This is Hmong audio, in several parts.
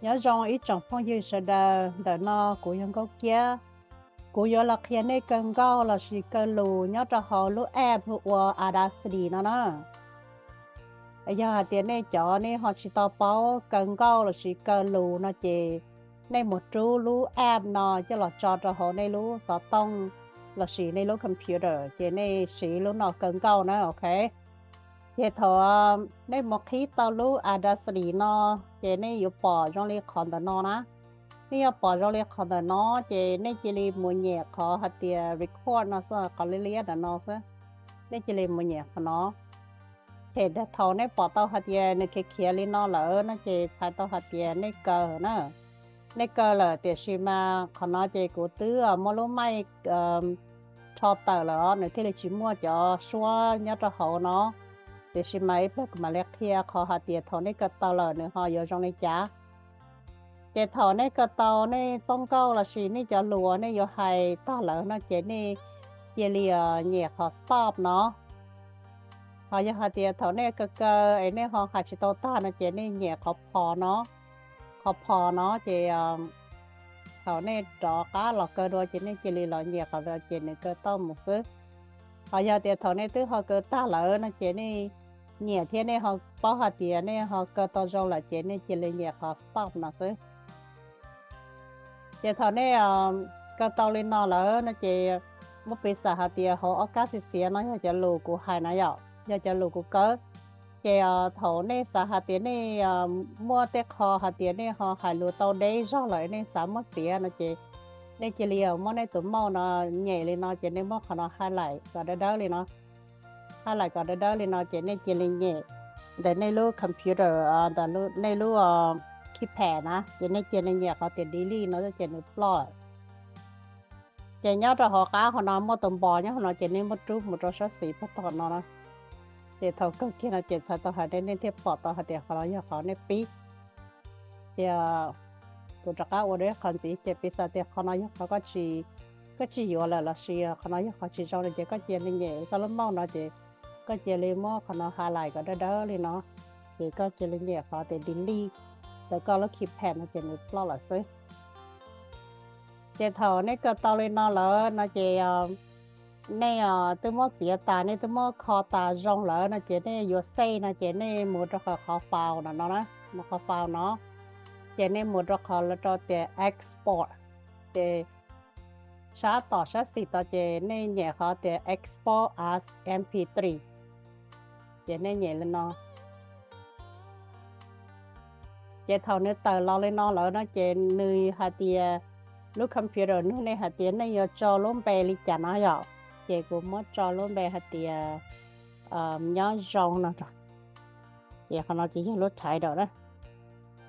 Nyob zoo ib tsoom phooj ywg sawv daws, ntawm no kuv yog Nkauj Kiab. Kuv yuav los qhia nej kaw nkauj lossis kaw lus nyob rau hauv lub app hu ua Audacity no na. Yog hais tias nej cov nej ho tsis tau paub kaw nkauj lossis kaw lus no ces nej mus rub lub app no coj los tso rau hauv nej lub xov tooj lossis nej lub computer ces nej siv lub no kaw nkauj na, ok. Ces thaum nej mus qhib tau lub Audacity no ces nej yuav pom zoo li qhov ntawm no na. Nej yuav pom zoo li qhov ntawm no ces nej cia li mus nyem qhov hais tias record no xwb, qhov liab liab ntawm no xwb. Nej cia li mus nyem qhov no. Ces thaum nej pom tau hais tias nws khiav khiav li no lawm no ces txhais tau hais tias nej kaw na. Nej kaw lawm, tiam sis mas qhov no ces kuv twb muab lub maij rho tawm lawm os, nws thiaj li tsis muaj cov suab nyob rau hauv no. Tiam sis mas ib pliag kuv mam li qhia qhov hais tias thaum nej kaw tau lawm nws ho yuav zoo li cas. Ces thaum nej kaw tau nej txoj nkauj lossis nej cov lus uas nej yuav hais tag lawm no ces nej cia li nyem qhov stop no. Ho yog hais tias thaum nej kaw kaw es nej ho hais tsis tau tag no ces nej nyem qhov pause no. Qhov pause no ces thaum nej rov qab los kaw dua ces nej cia li los nyem qhov ntawd ces nws kaw tau mus xwb. Ho yog tias thaum nej twb ho kaw tag lawm no ces nej nyem thiab nej ho paub hais tias nej ho kaw tau zoo lawm ces nej cia li nyem qhov stop no xwb. Ces thaum nej kaw tau li no lawm no ces muab piv xam hais tias hauv ob kab xiav xiav no yog cov lus kuv hais na yom, yog cov lus kuv kaw. Ces thaum nej xav hais tias nej muaj tej qho hais tias nej ho hais lus tau deb zog lawm nej xav muab txiav no ces nej cia li muab nej tus mouse no nyem li no ces nej muab qhov no highlight kom dawb dawb li no. Highlight kom dawb dawb li no ces nej cia li nyem ntawm nej lub computer, ntawm nej lub keypad na ces nej cia li nyem qhov tias delete no ces nws ploj. Ces nyob rau hauv qab qhov no muaj tus npos nyob qhov no ces nej muab rub mus rau sab xis puag tom no na. Ces thaum kawg kiag no ces txhais tau hais tias nej thiaj pom tau hais tias qhov no yog qhov nej pib. Ces kuv rov qab ua dua ib qho ntxiv ces piv xam tias qhov no yog qhov koj tsis, koj tsis yuav lawm lossis qhov no yog qhov tsis zoo no ces koj cia li nyem koj lub mouse no ces koj cia li muab qhov no highlight kom dawb dawb li no. Ces koj cia li nyem qhov tias delete ntawm koj lub keypad no ces nws ploj lawm xwb. Ces thaum nej kaw tau li no lawm no ces nej twb muab txiav tas, nej twb muab kho tas zoo lawm no ces nej yuav save no ces nej mus rau qhov, qhov file no no na, mus qhov file no. Ces nej mus rau qhov lawv rau tias export. Ces sab tom sab xis tod ces nej nyem qhov tias export as MP three. Ces nej nyem li no. Ces thaum nws tawm los li no lawm no ces nws hais tias, lub computer nug nej hais tias nej yuav tso lub npe li cas no yom. Ces kuv muab tso lub npe hais tias nyob zoo no. Ces qhov no ces yog lub title na.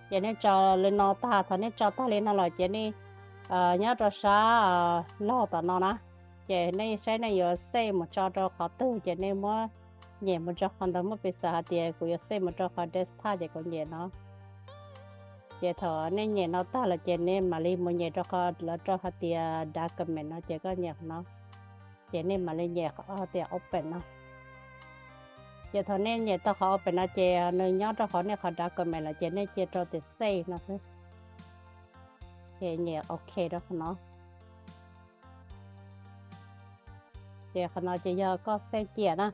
Ces nej tso li no tag, thaum nej tso tag li no lawm ces nej nyob rau sab laug tom no na. Ces nej saib nej yuav save mus tso rau qhov twg ces nej muab nyem mus rau qhov ntawd, muab piv xam hais tias kuv yuav save mus rau qhov desktop ces kuv nyem no. Ces thaum nej nyem no tag lawm ces nej mam li mus nyem rau qhov lawv rau hais tias document no ces koj nyem qhov no. Ces nej mam li nyem qhov tias open no. Ces thaum nej nyem tau qhov open no ces nws nyob rau qhov nej qhov document lawm ces nej cia rau tias save no xwb. Ces nyem ok rau qhov no. Ces qhov no ces yog koj save cia na.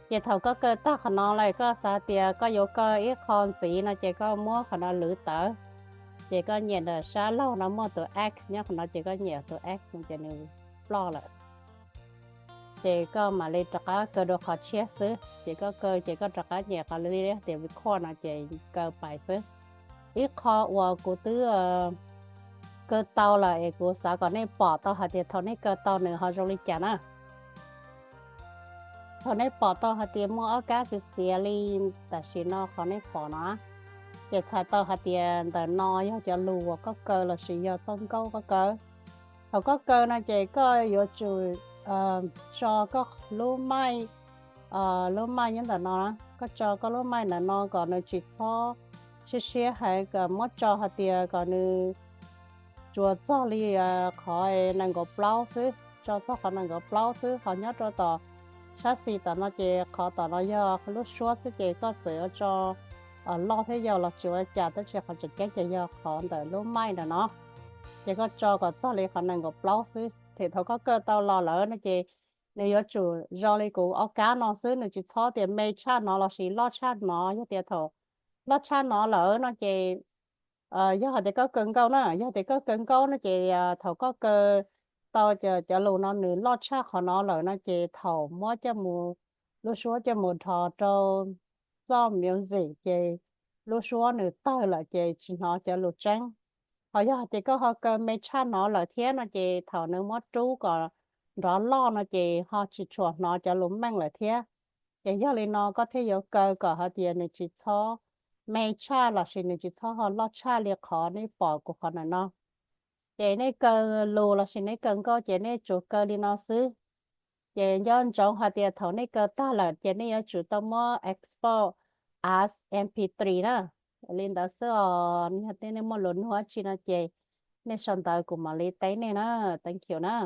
Ces thaum koj kaw tag qhov no lawm koj xav tias koj yuav kaw ib qho ntxiv no ces koj muab qhov no lwv tawv. Ces koj nyem ntawm sab laug no muaj tus X nyob qhov no ces koj nyem tus X no ces nws ploj lawm. Ces koj mam li rov qab kaw dua qhov tshiab xwb, ces koj kaw ces koj rov qab nyem qhov li tias record no ces kaw pais xwb. Ib qho uas kuv twb kaw tau lawm es kuv xav kom nej pom tau hais tias thaum nej kaw tau nws ho zoo li cas na. Thaum nej pom tau hais tias muaj ob kab xiav xiav li tam sim no qhov nej pom no, ces txhais tau hais tias ntawm no yog cov lus uas koj kaw lossis yog txoj nkauj koj kaw. Thaum koj kaw no ces koj yuav tsum tso koj lub maij, lub maij nyob ntawm no, koj tso koj lub maij ntawm no kom nws tsis txhob siab siab heev, kom muab tso hais tias kom nws tsuas txog li qhov nees nkaum plaub xwb, tso txog qhov nees nkaum plaub xwb. Ho nyob rau tom sab xis tom no ces qhov tom no yog lub suab xwb ces koj txawm yuav tso loj thiab yau los tsis ua cas, tab sis qhov tseem ceeb ces yog qhov ntawm lub maij ntawm no. Ces koj tso kom txog li qhov nees nkaum plaub xwb, ces thaum koj kaw tau los lawm no ces nws yuav tsum zoo li kuv ob kab no xwb, nws tsis txhob tias me tshaj no lossis loj tshaj no. Yog tias thaum loj tshaj no lawm no ces yog hais tias koj kaw nkauj na, yog tias koj kaw nkauj no ces thaum koj kaw tau cov lus no nws loj tshaj qhov no lawm no ces thaum muab coj mus, lub suab coj mus dhos rau txoj music ces lub suab nws tawg lawm ces tsis hnov cov lus tseeb. Ho yog hais tias koj ho kaw me tshaj no lawm thiab no ces thaum nws muab rub kom nrov loj no ces ho tsis tshua hnov cov lus meej lawm thiab. Ces yog li no koj thiaj yuav kaw kom hais tias nws tsis txhob me tshaj lossis nws tsis txhob ho loj tshaj li qhov nej pom kuv qhov ntawm no. Ces nej kaw lus lossis nej kaw nkauj ces nej tsuas kaw li no xwb. Ces nco ntsoov hais tias thaum nej kaw tag lawm ces nej yuav tsum tau muab export as mp three na. Li ntawd xwb os, yog tias nej muaj lus nug dab tsi no ces nej sau ntawv kuv mam li teb nej na. Thank you na.